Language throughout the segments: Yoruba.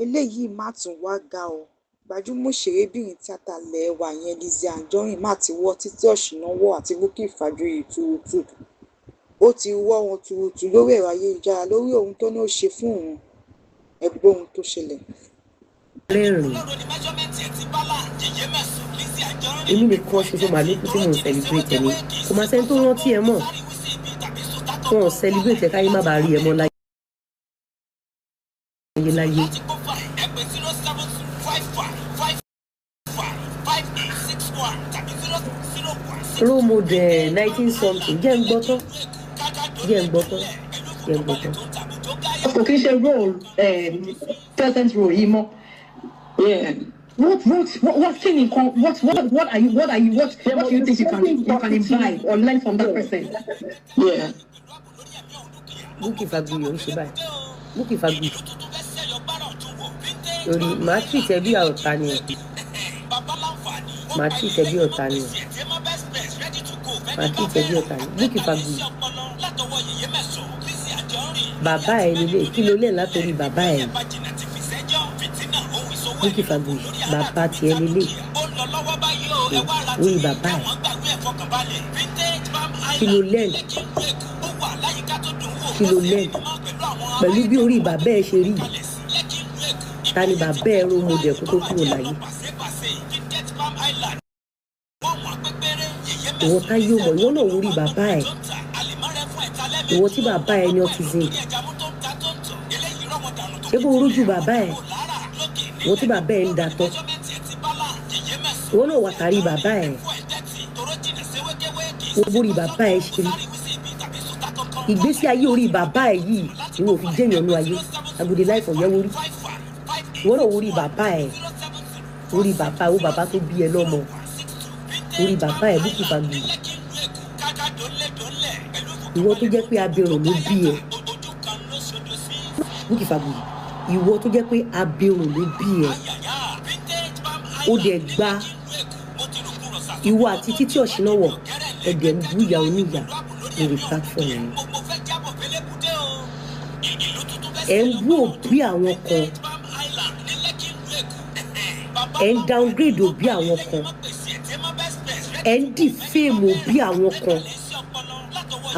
Eléyìí mà tún wáá ga ọ́, gbajúmọ̀ òṣèrébìnrin tíáta ilé wa ìyẹn Lizzy Anjorin má ti wọ Títí Osinowo àti Bukky Fájuyì tuurutu. Ó ti wọ́ wọn tuurutu lórí ẹ̀rọ ayélujára lórí ohun tó ní ó ṣe fún òun. Ẹ gbọ́ ohun tó ṣẹlẹ̀. Rẹ́rìn-ín, èmi nìkan ṣoṣo mà lókù tí mò ń celebrate ẹni. Kò máa sẹ́ni tó rántí ẹ mọ́. Wọn ò celebrate ẹ káyé má bàa rí ẹ mọ́ láyé láyé. Role model 19 something, jẹ́ ń gbọ́ tán, jẹ́ ń gbọ́ tán, jẹ́ ń gbọ́ tán. Kò kí n ṣe role, present role yìí mọ́. Yeah. What kí ni nǹkan, what are you what do you think you can imbibe or learn from that person? Yeah. Bukky Fáguyì ń ṣe báyìí. Bukky Fáguyì lórí màá treat ẹ bí ọ̀tá ni o, màá treat ẹ bí ọ̀tá ni o, màá treat ẹ bí ọ̀tá ni. Bukky Fáguyì, bàbá ẹ nílé, kí ló lẹ̀ látòrí bàbá ẹ? Bukky Fáguyì, bàbá tiẹ̀ nílé, orí bàbá ẹ, kí ló lẹ́nu? Kí ló lẹ́nu pẹ̀lú bí orí bàbá ẹ ṣe rí yìí? Ta ni bàbá ẹ role model kó tó kúrò láyé? Ìwọ táyé ò mọ̀, ìwọ náà wo orí bàbá ẹ. Ìwọ tí bàbá ẹ ní autism, ṣé kó rójú bàbá ẹ? Ìwọ tí bàbá ẹ ń datọ́, ìwọ náà wà tàrí bàbá ẹ. Wo bórí bàbá ẹ ṣe rí. Ìgbésí ayé orí bàbá ẹ yìí ìwọ ò fi jẹ́yàn nú ayé. Agùdé láìfọ̀ yẹ́wó rí. Ìwọ náà wo orí bàbá ẹ, orí bàbá wo, bàbá tó bí ẹ lọ́mọ, orí bàbá ẹ, Bukky Fáguyì. Ìwọ tó jẹ́ pé abirùn ló bí ẹ, Bukky Fáguyì, ìwọ tó jẹ́ pé abirùn ló bí ẹ, ó dẹ̀ gba ìwọ àti Títí Ọ̀ṣínàwọ̀, ẹ dẹ̀ ń bú ìyá oníyà lórí platform yìí. Ẹ ń bú òbí àwọn kan, ẹ ń downgrade òbí àwọn kan, ẹ ń defame òbí àwọn kan,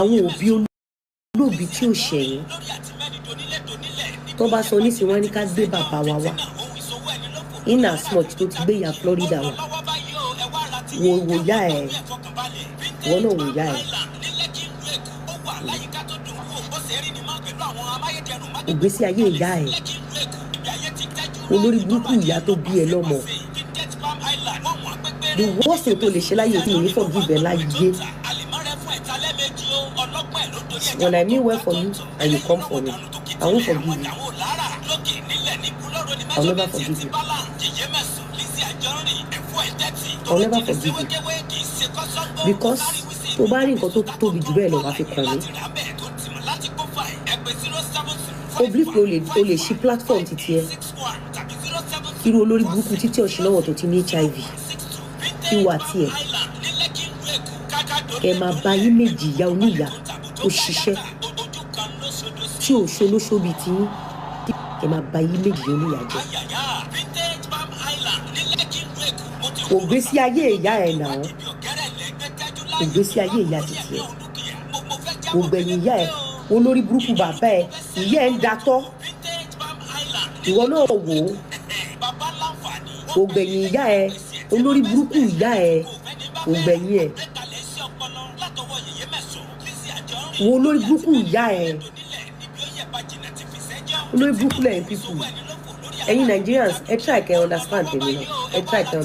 àwọn òbí olóòbí tí ò ṣẹ̀yìn. Tó bá sọ nísìnyí, wọn ní ká gbé bàbá wa wá, in as much tó ti gbé ìyá Florida wá. Wò wò yá ẹ, ìwọ náà wò yá ẹ. Ìgbésí ayé ìyá ẹ, olórí burúkú ìyá tó bí ẹ lọ́mọ, the worst thing tó lè ṣe láyé tí mi ní forgive ẹ láyé. When I mean well for you and you come for me, I won't forgive you. I will never forgive you. I will never forgive you, because tó bá rí nǹkan tó tóbi jù bẹ́ẹ̀ lọ, wàá fi kàn mí. O believe pé o lè ṣí platform títí ẹ, irú olórí burúkú Títí Ọ̀ṣínàwọ̀ tó ti ní HIV, kí wà tiẹ̀ ẹ máa ba image ìyá oníyà tó ṣiṣẹ́ tí ò ṣolóṣó bíi tiyín, ẹ máa ba image ìyá oníyà jẹ́. Kò gbé sí ayé ìyá ẹ̀ nà án, kò gbé sí ayé ìyá títí ẹ̀, kò gbẹ̀yìn ìyá ẹ̀, olórí burúkú bàbá ẹ̀, ìyá ẹ̀ ń datọ́. Ìwọ náà wò ó, kò gbẹ̀yìn ìyá ẹ̀, olórí burúkú ìyá ẹ̀, kò gbẹ̀yìn ẹ̀. Wo olórí burúkú ìyá ẹ̀, olórí burúkú lẹ́yìn people. Ẹ̀yin Nigerians, ẹ try kẹ́ understand tèmi náà, ẹ try kẹ́.